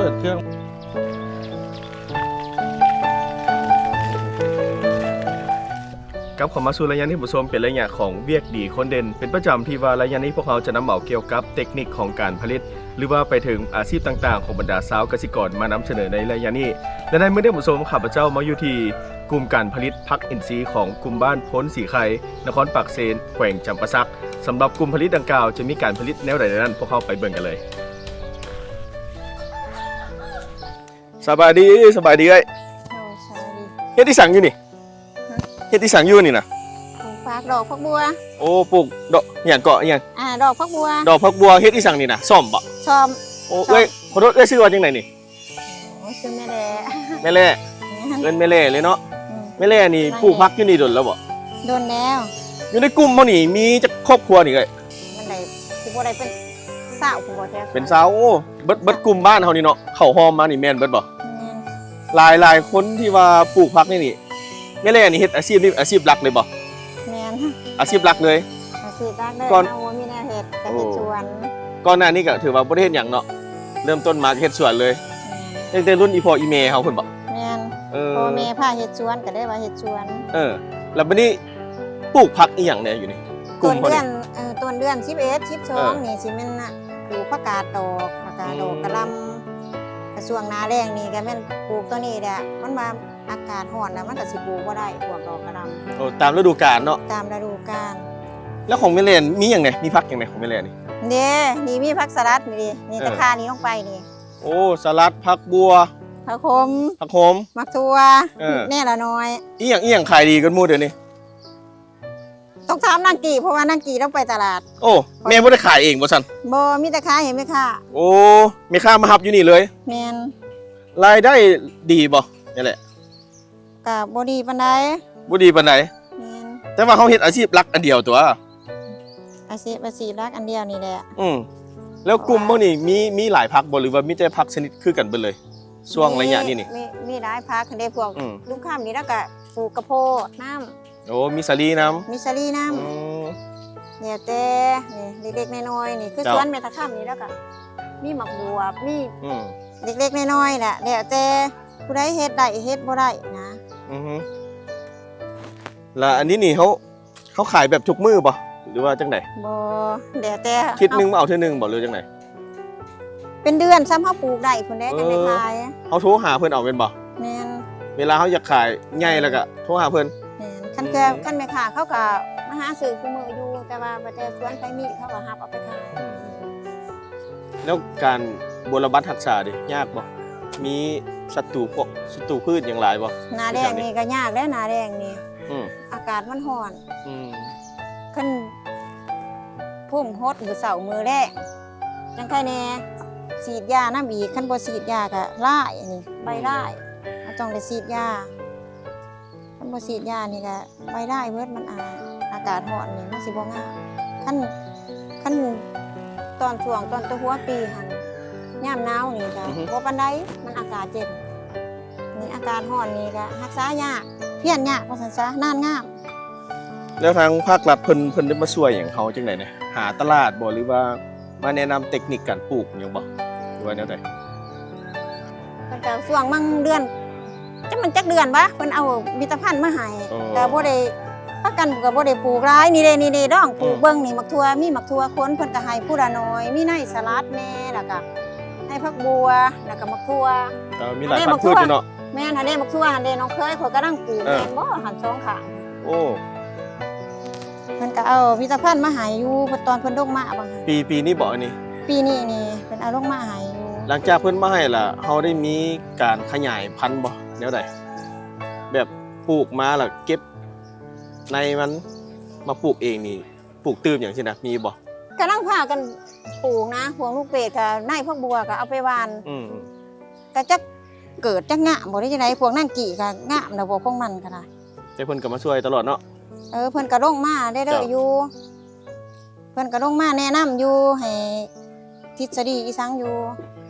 ຈັດເຄື່ອງ. ກັບເຂົ້າມາສູ່ໄລຍະນີ້ ທ່ານຜູ້ຊົມ, ເປັນໄລຍະຂອງວຽກດີຄົນເດັ່ນ. ເປັນປະຈຳທີ່ວ່າໄລຍະນີ້ພວກເຮົາຈະນຳເອົາກ່ຽວກັບເຕັກນິກຂອງການຜະລິດ ຫຼືວ່າໄປເຖິງອາຊີບຕ່າງໆຂອງບັນດາຊາວກະສິກອນມານຳສະເໜີໃນໄລຍະນີ້. ແລະ ໃນມື້ນີ້ທ່ານຜູ້ຊົມ, ຂ້າພະເຈົ້າມາຢູ່ທີ່ກຸ່ມການຜະລິດຜັກອິນຊີຂອງກຸ່ມບ້ານໂພນສີໄຄ, ນະຄອນປາກເຊນ, ແຂວງຈຳປາສັກ. ສຳລັບກຸ່ມຜະລິດດັ່ງກ່າວຈະມີການຜະລິດແນວໃດນັ້ນ, ພວກເຮົາໄປເບິ່ງກັນເລີຍ. ສະບາຍດີ, ສະບາຍດີເອື້ອຍ. ໂດຍ, ສະບາຍດີ. ເຮັດອີ່ສັງຢູ່ນີ້? ຮະ? ເຮັດອີ່ສັງຢູ່ນີ້ນະ? ປູກຜັກ ດອກຜັກບົວ. ໂອ້, ປູກດອກຫຍັງເກາະ? ຫຍັງ? ອ່າ, ດອກຜັກບົວ. ດອກຜັກບົວ. ເຮັດອີ່ສັງນີ້ນະ? ສ້ອມບໍ? ສ້ອມ. ໂອ້, ສ້ອມ. ເອື້ອຍ, ຂໍໂທດ, ເອື້ອຍຊື່ວ່າຈັ່ງໃດນີ້? ໂອ້, ຊື່ແມ່ແຫຼ. ແມ່ແຫຼ. ແມ່ນ. ເອີ້ນແມ່ແຫຼເລີຍເນາະ. ອືມ. ແມ່ແຫຼນີ້ ແມ່ແຫຼ ປູກຜັກຢູ່ນີ້ດົນແລ້ວບໍ? ດົນແລ້ວ. ຢູ່ໃນກຸ່ມເຮົານີ້ມີຈັກຄອບຄົວນີ້ເອື້ອຍ? ມັນໄດ້ ຊິບໍ່ໄດ້ເປັນຊາວພຸ້ນບໍ່ແທ້? ເປັນຊາວ. ໂອ້, ເບິດ, ເບິດກຸ່ມບ້ານເຮົານີ້ເນາະ, ເຂົ້າຮ່ອມມານີ້ແມ່ນເບິດບໍ່? ແມ່ນ. ຫຼາຍ, ຫຼາຍຄົນທີ່ວ່າປູກຜັກນີ້ນີ້ ແມ່ແຫຼນີ້ເຮັດອາຊີບນີ້ອາຊີບຫຼັກເລີຍບໍ່? ແມ່ນ. ອາຊີບຫຼັກເລີຍ? ອາຊີບຫຼັກເລີຍ. ກ່ອນ ເຮົາບໍ່ມີແນວເຮັດ ກໍເຮັດສວນ. ໂອ້. ກ່ອນໜ້ານີ້ກໍຖືວ່າບໍ່ໄດ້ເຮັດຫຍັງເນາະ, ເລີ່ມຕົ້ນມາກໍເຮັດສວນເລີຍ. ແມ່ນ. ຕັ້ງແຕ່ລຸ້ນອີ່ພໍ່ອີ່ແມ່ເຮົາພຸ້ນບໍ່? ແມ່ນ. ເອີ. ພໍ່ແມ່ພາເຮັດສວນ ກໍເລີຍວ່າເຮັດສວນ. ເອີ. ແລ້ວບັດນີ້ ປູກຜັກອີ່ຫຍັງແດ່ຢູ່ນີ້? ຕົ້ນເດືອນ ເອີ ຕົ້ນເດືອນສິບເອັດ ສິບສອງ ເອີ ນີ້ຊິແມ່ນ ນະ ປູກຜັກກາດດອກ ຜັກກາດດອກ ອືມ ກະຫຼ່ຳ ກະຊ່ວງໜ້າແລ້ງນີ້ກະແມ່ນປູກໂຕນີ້ແຫຼະ. ມັນວ່າອາກາດຮ້ອນແລ້ວມັນກະຊິປູກບໍ່ໄດ້ ພວກດອກກະຫຼ່ຳ. ໂອ້ ຕາມລະດູການເນາະ? ຕາມລະດູການ. ແລ້ວຂອງແມ່ແຫຼນີ້ມີຫຍັງແດ່? ມີຜັກຫຍັງແດ່ຂອງແມ່ແຫຼນີ້? ເດ້ ນີ້ມີຜັກສະລັດນີ້ເດ້ ນີ້ ເອີ ຕະຂ່ານີ້ລົງໄປນີ້. ໂອ້ ສະລັດ ຜັກບົວ ຜັກໂຂມ ຜັກໂຂມ ໝາກຖົ່ວ ເອີ ແນ່ລະໜ້ອຍ. ອີ່ຫຍັງ ອີ່ຫຍັງຂາຍດີກວ່າໝູ່ດຽວນີ້? ຕ້ອງຖາມນາງກີ້ ເພາະວ່ານາງກີ້ລາວໄປຕະຫຼາດ. ໂອ້ ແມ່ບໍ່ໄດ້ຂາຍເອງບໍ່ຊັ້ນ? ບໍ່ ມີແຕ່ຂາຍໃຫ້ແມ່ຄ້າ. ໂອ້ ແມ່ຄ້າມາຮັບຢູ່ນີ້ເລີຍ? ແມ່ນ. ລາຍໄດ້ດີບໍ່? ນີ້ແຫຼະ ກະບໍ່ດີປານໃດ. ບໍ່ດີປານໃດ? ແມ່ນ. ແຕ່ວ່າເຮົາເຮັດອາຊີບຫຼັກອັນດຽວຕົວະ? ອາຊີບ ອາຊີບຫຼັກອັນດຽວນີ້ແຫຼະ. ອືມ ແລ້ວກຸ່ມພວກນີ້ມີ ມີຫຼາຍຜັກບໍ່ ຫຼືວ່າມີແຕ່ຜັກຊະນິດຄືກັນເບິດເລີຍ ຊ່ວງໄລຍະນີ້ນີ້? ມີ ມີຫຼາຍຜັກຫັ້ນເດ້ ພວກ ອືມ ລຸງຄຳນີ້ລາວກະປູກກະໂພດນຳ. ໂອ້ ມີສາລີນຳ? ມີສາລີນຳ. ອືມ ແລ້ວແຕ່ ນີ້ ເລັກໆນ້ອຍໆນີ້ ຄື ເຈົ້າ ສວນແມ່ຕາຄຳນີ້ ແລ້ວກະມີໝາກບວບ ມີ ອືມ ເລັກໆນ້ອຍໆແຫຼະ ແລ້ວແຕ່ຜູ້ໃດເຮັດໄດ້ເຮັດບໍ່ໄດ້ນະ. ອືຮຶ ລະອັນນີ້ນີ້ ເຮົາ ເຮົາຂາຍແບບທຸກມື້ບໍ່ ຫຼືວ່າຈັ່ງໃດ? ບໍ່ ແລ້ວແຕ່ ທິດໜຶ່ງມາເອົາເທື່ອໜຶ່ງບໍ່ ຫຼືຈັ່ງໃດ? ເປັນເດືອນ ຊ່ຳເຮົາປູກໄດ້ພຸ້ນແຫຼະ ຈັ່ງໄດ້ຂາຍ. ເອີ ເຮົາໂທຫາເພິ່ນເອົາແມ່ນບໍ່? ແມ່ນ. ເວລາເຮົາຢາກຂາຍໃຫຍ່ແລ້ວກະໂທຫາເພິ່ນ. ແມ່ນ. ຄັນເທື່ອ ອືມ ຄັນແມ່ຄ້າເຂົາກະມາຫາຊື້ຄູ່ມື້ຢູ່ ແຕ່ວ່າບໍ່ແຕ່ສວນໃຜມີເຂົາກະຮັບເອົາໄປຂາຍ. ອືມ ແລ້ວການບົວລະບັດຮັກສາເດ ຍາກບໍ່? ມີສັດຕູພວກ ສັດຕູພືດຫຍັງຫຼາຍບໍ່? ໜ້າແລ້ງນີ້ກະຍາກແຫຼະ ໜ້າແລ້ງນີ້. ອືມ ອາກາດມັນຮ້ອນ. ອືມ ຄັນພຸ້ງຫົດມື້ເຊົ້າມື້ແລງ ຈັ່ງໄຄແດ່ ສີດຢານຳອີກ ຄັນບໍ່ສີດຢາກະລາຍ ອັນນີ້ ອືມ ໃບລາຍ ເຮົາຕ້ອງໄດ້ສີດຢາ ຄັນບໍ່ສີດຢານີ້ກະໃບລາຍເບິດ ມັນ ອາ ອາກາດຮ້ອນນີ້ມັນຊິບໍ່ງາມ. ຄັນ ຄັນຕອນຊ່ວງ ຕອນແຕ່ຫົວປີຫັ້ນ ຍາມໜາວນີ້ກະ ອືຮຶ ບໍ່ປານໃດ ມັນອາກາດເຢັນ. ນີ້ອາກາດຮ້ອນນີ້ກະຮັກສາຍາກ ພຽນຍາກວ່າຊັ້ນຊະ ນານງາມ. ແລ້ວທາງພາກລັດເພິ່ນ ເພິ່ນໄດ້ມາຊ່ວຍຫຍັງເຮົາຈັ່ງໃດແດ່? ຫາຕະຫຼາດບໍ່ ຫຼືວ່າມາແນະນຳເຕັກນິກການປູກຫຍັງບໍ່ ຫຼືວ່າແນວໃດ? ເພິ່ນກະຊ່ວງບາງເດືອນ ຈັກມັນຈັກເດືອນຫວາ ເພິ່ນເອົາຜະລິດຕະພັນມາໃຫ້. ອໍ ກະບໍ່ໄດ້ ພາກັນກະບໍ່ໄດ້ປູກຫຼາຍ ນີ້ເດ້ ນີ້ເດ້ ລອງປູກເບິ່ງ ອືມ ນີ້ ໝາກຖົ່ວ ມີໝາກຖົ່ວຂົນ ເພິ່ນກະໃຫ້ຜູ້ລະໜ້ອຍ ມີໃນສະຫຼັດແດ່ ແລ້ວກະໃນຜັກບົວ ແລ້ວກະໝາກຖົ່ວ. ເອີ ມີຫຼາຍພັນພືດຢູ່ເນາະ. ແມ່ນ ຫັ້ນເດ້ ໝາກຖົ່ວຫັ້ນເດ້ ນ້ອງເຂີຍ ຂ້ອຍກຳລັງປູກ. ເອີ ແມ່ນບໍ່ ຫັ້ນສອງຂ້າງ. ໂອ້ ເພິ່ນກະເອົາຜະລິດຕະພັນມາໃຫ້ຢູ່ ເພິ່ນ ຕອນເພິ່ນລົງມາວ່າ. ປີ ປີນີ້ບໍອັນນີ້? ປີນີ້ນີ້ ເພິ່ນເອົາລົງມາໃຫ້ຢູ່. ຫຼັງຈາກເພິ່ນມາໃຫ້ລະ ເຮົາໄດ້ມີການຂະຫຍາຍພັນບໍ່ ແນວໃດ? ແບບປູກມາລະເກັບໃນມັນມາປູກເອງນີ້ ປູກຕື່ມຫຍັງຊີ້ນະ ມີບໍ່? ກຳລັງພາກັນປູກນະ ພວກລູກເປດກະໃນຜັກບົວກະເອົາໄປຫວ່ານ. ອືມ ກະຈັກເກີດຈັກງາມບໍ່ ຫຼືຈັ່ງໃດ ພວກນາງກີ້ກະງາມແລ້ວບໍ່ ຂອງມັນກະໄດ້. ແຕ່ເພິ່ນກະມາຊ່ວຍຕະຫຼອດເນາະ. ເອີ ເພິ່ນກະລົງມາເລື້ອຍໆຢູ່. ເຈົ້າ ເພິ່ນກະລົງມາແນະນຳຢູ່ ໃຫ້ທິດສະດີອີ່ສັງຢູ່.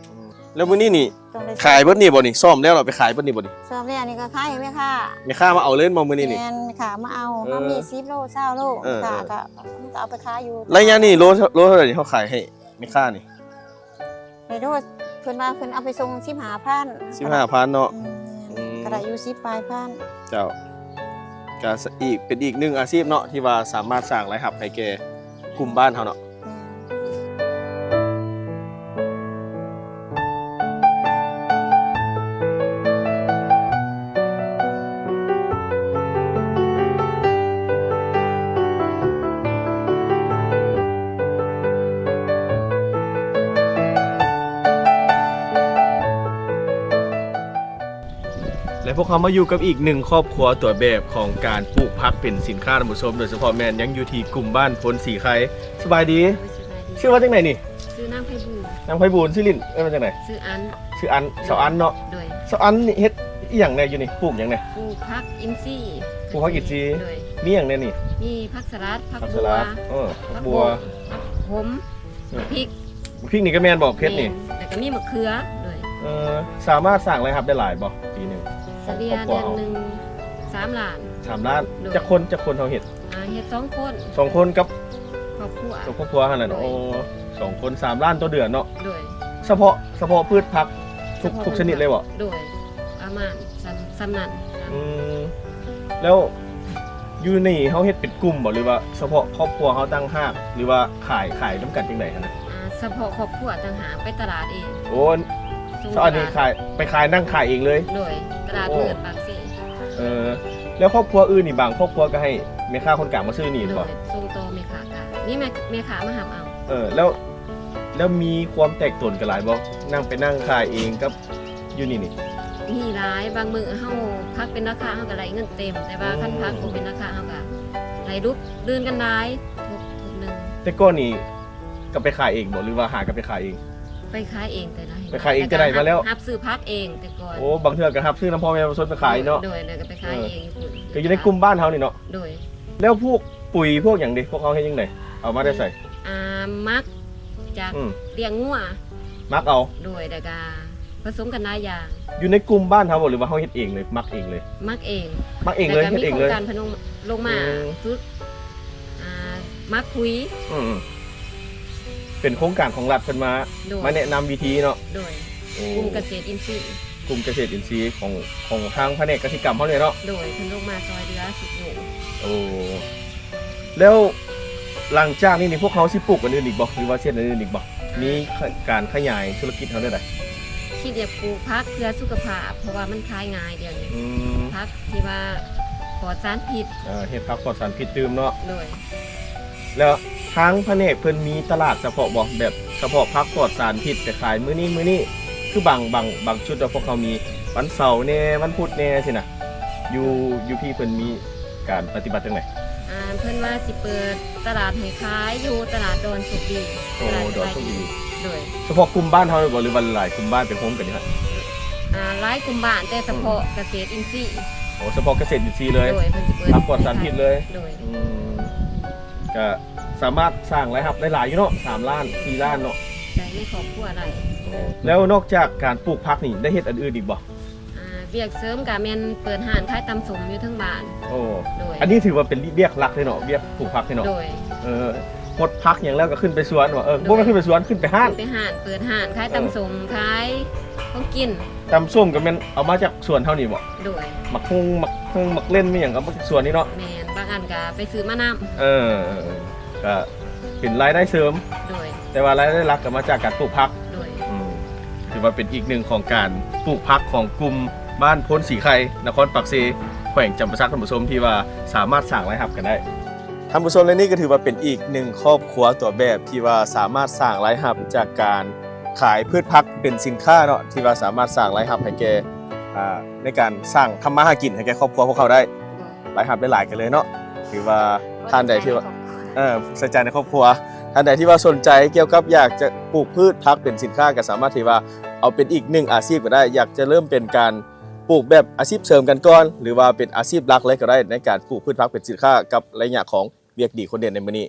ແລ້ວມື້ນີ້ນີ້ຂາຍເບິດນີ້ບໍ່ນີ້? ຊ້ອມແລ້ວເຮົາໄປຂາຍເບິດນີ້ບໍ່ນີ້? ຊ້ອມແລ້ວນີ້ກະຂາຍໃຫ້ແມ່ຄ້າ. ແມ່ຄ້າມາເອົາເລີຍບໍ່ມື້ນີ້ນີ້? ແມ່ນ ແມ່ຄ້າມາເອົາ. ເອີ ເຮົາມີສິບໂລ ຊາວໂລ. ເອີ ແມ່ຄ້າ ເອີ ກະ ກະເອົາໄປຂາຍຢູ່. ໄລຍະນີ້ໂລ ໂລເທົ່າໃດນີ້ ເຮົາຂາຍໃຫ້ແມ່ຄ້ານີ້? ໄດ້ໂລ พิ่ນວ່າເພິ່ນເອົາໄປສົ່ງສິບຫ້າພັນ ສິບຫ້າພັນເນາະ ອືມ ອືມ ກໍໄດ້ຢູ່ສິບປາຍພັນ. ເຈົ້າ ກໍອີກ ເປັນອີກໜຶ່ງອາຊີບເນາະ ທີ່ວ່າສາມາດສ້າງລາຍຮັບໃຫ້ແກ່ກຸ່ມບ້ານເຮົາເນາະ. ແມ່ນ. ແລະ ພວກເຮົາມາຢູ່ກັບອີກໜຶ່ງຄອບຄົວຕົວແບບຂອງການປູກຜັກເປັນສິນຄ້າ ທ່ານຜູ້ຊົມ, ໂດຍສະເພາະແມ່ນຍັງຢູ່ທີ່ກຸ່ມບ້ານໂພນສີໄຄ. ສະບາຍດີ. ໂດຍ ສະບາຍດີ. ຊື່ວ່າຈັ່ງໃດນີ້? ຊື່ນາງໄພບູນ. ນາງໄພບູນ. ຊື່ຫຼິ້ນເອີ້ນວ່າຈັ່ງໃດ? ຊື່ອັນ. ຊື່ອັນ. ໂດຍ. ສາວອັນເນາະ. ໂດຍ. ສາວອັນເຮັດອີ່ຫຍັງແດ່ຢູ່ນີ້? ປູກຫຍັງແດ່? ປູກຜັກອິນຊີ. ປູກຜັກອິນຊີ. ໂດຍ. ມີຫຍັງແດ່ນີ້? ມີຜັກສະຫຼັດ, ຜັກບົວ, ຜັກສະຫຼັດ, ເອີ ຜັກບົວ, ຜັກບົວ, ຜັກຂົມ, ອືມ ພິກ. ພິກນີ້ກໍແມ່ນບໍ່? ເຜັດນີ້. ແມ່ນ. ແລ້ວກໍມີໝາກເຂືອ. ໂດຍ. ເອີ ສາມາດສ້າງລາຍຮັບໄດ້ຫຼາຍບໍ່ປີໜຶ່ງ? ສະເລ່ຍເດືອນໜຶ່ງສາມລ້ານ. ສາມລ້ານ. ໂດຍ. ຈັກຄົນ ຈັກຄົນເຮົາເຮັດ? ອ່າ ເຮັດສອງຄົນ. ສອງຄົນກັບຄອບຄົວ. ກັບຄອບຄົວຫັ້ນແຫຼະເນາະ. ໂດຍ. ໂອ້ ສອງຄົນ ສາມລ້ານຕໍ່ເດືອນເນາະ. ໂດຍ. ສະເພາະ ສະເພາະພືດຜັກທຸກ ສະເພາະ ທຸກຊະນິດເລີຍບໍ່? ໂດຍ. ປະມານສ່ຳ ສ່ຳນັ້ນ. ອືມ ແລ້ວຢູ່ນີ້ເຮົາເຮັດເປັນກຸ່ມບໍ່ ຫຼືວ່າສະເພາະຄອບຄົວເຮົາຕ່າງຫາກ ຫຼືວ່າຂາຍ ຂາຍນຳກັນຈັ່ງໃດຫັ້ນນະ? ອ່າ ສະເພາະຄອບຄົວຕ່າງຫາກ ໄປຕະຫຼາດເອງ. ໂອ້ ສ່ງ ສະ ອັນນີ້ ຕະຫຼາດ ຂາຍ ໄປຂາຍ ນັ່ງຂາຍເອງເລີຍ? ໂດຍ. ຕະຫຼາດ ໂອ້ ເມືອງປາກເຊ. ເອີ ແລ້ວຄອບຄົວອື່ນນີ້ ບາງຄອບຄົວກໍໃຫ້ແມ່ຄ້າຄົນກາງມາຊື້ນີ້ແມ່ນບໍ່? ໂດຍ. ສົ່ງຕໍ່ແມ່ຄ້າກາງ ມີແມ່ ແມ່ຄ້າມາຮັບເອົາ. ເອີ ແລ້ວ ແລ້ວມີຄວາມແຕກຕົນກັນຫຼາຍບໍ່? ນັ່ງ ໄປນັ່ງຂາຍເອງກັບຢູ່ນີ້ນີ້? ມີຫຼາຍ. ບາງມື້ເຮົາຜັກເປັນລາຄາ ເຮົາກໍໄດ້ເງິນເຕັມ, ແຕ່ວ່າ ອືມ ຄັນຜັກບໍ່ເປັນລາຄາ ເຮົາກໍໄດ້ຫຼຸບເດີນກັນຫຼາຍ. ແຕ່ກ່ອນນີ້ກໍໄປຂາຍເອງບໍ່ ຫຼືວ່າຫາກໍໄປຂາຍເອງ? ໄປຂາຍເອງແຕ່ລະ ໄປຂາຍເອງແຕ່ໃດມາແລ້ວ? ຮັບ ຮັບຊື້ຜັກເອງແຕ່ກ່ອນ. ໂອ້ ບາງເທື່ອກໍຮັບຊື້ນຳພໍ່ແມ່ປະຊາຊົນໄປຂາຍເນາະ. ໂດຍ. ແລ້ວກໍໄປຂາຍເອງຢູ່ພຸ້ນ ກໍຢູ່ໃນກຸ່ມບ້ານເຮົານີ້ເນາະ. ໂດຍ. ແລ້ວພວກປຸ໋ຍພວກຫຍັງເດ ພວກເຮົາເຮັດຈັ່ງໃດ? ເອົາມາແຕ່ໃສ? ອ່າ ໝັກຈາກ ອືມ ລ້ຽງງົວ. ໝັກເອົາ? ໂດຍ. ແລ້ວກະປະສົມກັນຫຼາຍຢ່າງ. ຢູ່ໃນກຸ່ມບ້ານເຮົາບໍ່ ຫຼືວ່າເຮົາເຮັດເອງເລີຍ ໝັກເອງເລີຍ? ໝັກເອງ. ໝັກເອງເລີຍ ເຮັດເອງເລີຍ. ໂຄງການເພິ່ນລົງ ລົງມາ ອືມ ຝຶກ ອ່າ ໝັກຂຸຍ. ອືມ ເປັນໂຄງການຂອງລັດເພິ່ນມາ ໂດຍ ມາແນະນຳວິທີເນາະ. ໂດຍ. ໂອ້ ກຸ່ມກະເສດອິນຊີ. ກຸ່ມກະເສດອິນຊີຂອງ ຂອງທາງພະແນກກະສິກຳເຮົານີ້ເນາະ. ໂດຍ. ເພິ່ນລົງມາຊ່ອຍເຫຼືອຊຸກຍູ້. ໂອ້ ແລ້ວຫຼັງຈາກນີ້ນີ້ ພວກເຮົາຊິປູກອັນອື່ນອີກບໍ່ ຫຼືວ່າຊິເຮັດອັນອື່ນອີກບໍ່? ອ່າ ມີການຂະຫຍາຍທຸລະກິດເຮົາແນວໃດ? ຄິດຢາກປູກຜັກເພື່ອສຸຂະພາບ ເພາະວ່າມັນຂາຍງ່າຍດຽວນີ້. ອືມ ຜັກທີ່ວ່າປອດສານພິດ. ເອີ ເຮັດຜັກປອດສານພິດຕື່ມເນາະ. ໂດຍ. ແລ້ວທາງພະແນກເພິ່ນມີຕະຫຼາດສະເພາະບໍ່? ແບບສະເພາະຜັກປອດສານພິດໄປຂາຍມື້ນີ້ ມື້ນີ້ ຄືບາງ ບາງ ບາງຈຸດເນາະ ພວກເຮົາມີວັນເສົາແດ່ ວັນພຸດແດ່ຊີ້ນະ. ຢູ່ ຢູ່ພີ້ເພິ່ນມີການປະຕິບັດຈັ່ງໃດ? ອ່າ ເພິ່ນວ່າຊິເປີດຕະຫຼາດໃຫ້ຂາຍຢູ່ຕະຫຼາດດອນໂຊກດີ. ໂອ້ ຕະຫຼາດ ດອນໂຊກດີ. ໂດຍ. ສະເພາະກຸ່ມບ້ານເຮົາບໍ່ ຫຼືວ່າຫຼາຍກຸ່ມບ້ານໄປໂຮມກັນຢູ່ຫັ້ນ? ອ່າ ຫຼາຍກຸ່ມບ້ານ ແຕ່ສະເພາະ ອືມ ກະເສດອິນຊີ. ໂອ້ ສະເພາະກະເສດອິນຊີເລີຍ. ໂດຍ. ເພິ່ນຊິເປີດ ຮັບປອດສານພິດເລີຍ. ໂດຍ. ອືມ ກະສາມາດສ້າງລາຍຮັບໄດ້ຫຼາຍຢູ່ເນາະ ສາມລ້ານ ສີ່ລ້ານເນາະ. ໃຊ້ໃນຄອບຄົວໄດ້. ແລ້ວນອກຈາກການປູກຜັກນີ້ ໄດ້ເຮັດອັນອື່ນອີກບໍ່? ອ່າ ວຽກເສີມກະແມ່ນເປີດຮ້ານຂາຍຕຳສົ້ມຢູ່ເທິງບ້ານ. ໂອ້ ໂດຍ. ອັນນີ້ຖືວ່າເປັນວຽກຫຼັກເລີຍເນາະ ວຽກປູກຜັກນີ້ເນາະ. ໂດຍ. ເອີ ຫົດຜັກຫຍັງແລ້ວກໍຂຶ້ນໄປສວນ ວ່າ ເອີ ບໍ່ແມ່ນຂຶ້ນໄປສວນ ຂຶ້ນໄປຮ້ານ. ຂຶ້ນໄປຮ້ານ ເປີດຮ້ານຂາຍຕຳ ເອີ ສົ້ມ ຂາຍຂອງກິນ. ຕຳສົ້ມກໍແມ່ນເອົາມາຈາກສວນເຮົານີ້ບໍ່? ໂດຍ. ໝາກຫຸ່ງ ໝາກຫຸ່ງ ໝາກເລັ່ນ ມີຫຍັງກໍມາຈາກສວນນີ້ເນາະ. ແມ່ນ. ບາງອັນກໍໄປຊື້ມານຳ. ເອີ ເອີ ເອີ ກໍເປັນລາຍໄດ້ເສີມ. ໂດຍ. ແຕ່ວ່າລາຍໄດ້ຫຼັກກໍມາຈາກການປູກຜັກ. ໂດຍ. ອືມ ຖືວ່າເປັນອີກໜຶ່ງຂອງການປູກຜັກຂອງກຸ່ມບ້ານໂພນສີໄຄ ນະຄອນປາກເຊ ແຂວງຈຳປາສັກ ທ່ານຜູ້ຊົມ ທີ່ວ່າສາມາດສ້າງລາຍຮັບກັນໄດ້. ທ່ານຜູ້ຊົມ ແລະ ນີ້ກໍຖືວ່າເປັນອີກໜຶ່ງຄອບຄົວຕົວແບບທີ່ວ່າສາມາດສ້າງລາຍຮັບຈາກການຂາຍພືດຜັກເປັນສິນຄ້າເນາະ ທີ່ວ່າສາມາດສ້າງລາຍຮັບໃຫ້ແກ່ ອ່າ ໃນການສ້າງທຳມາຫາກິນໃຫ້ແກ່ຄອບຄົວພວກເຮົາໄດ້ ລາຍຮັບໄດ້ຫຼາຍກັນເລີຍເນາະ. ຖືວ່າທ່ານໃດທີ່ວ່າ ເອີ ໃຊ້ຈ່າຍໃນຄອບຄົວ. ທ່ານໃດທີ່ວ່າສົນໃຈກ່ຽວກັບຢາກຈະປູກພືດຜັກເປັນສິນຄ້າ ກໍສາມາດທີ່ວ່າເອົາເປັນອີກໜຶ່ງອາຊີບກໍໄດ້. ຢາກຈະເລີ່ມເປັນການປູກແບບອາຊີບເສີມກັນກ່ອນ ຫຼືວ່າເປັນອາຊີບຫຼັກເລີຍກໍໄດ້ ໃນການປູກພືດຜັກເປັນສິນຄ້າ ກັບໄລຍະຂອງວຽກດີຄົນເດັ່ນໃນມື້ນີ້.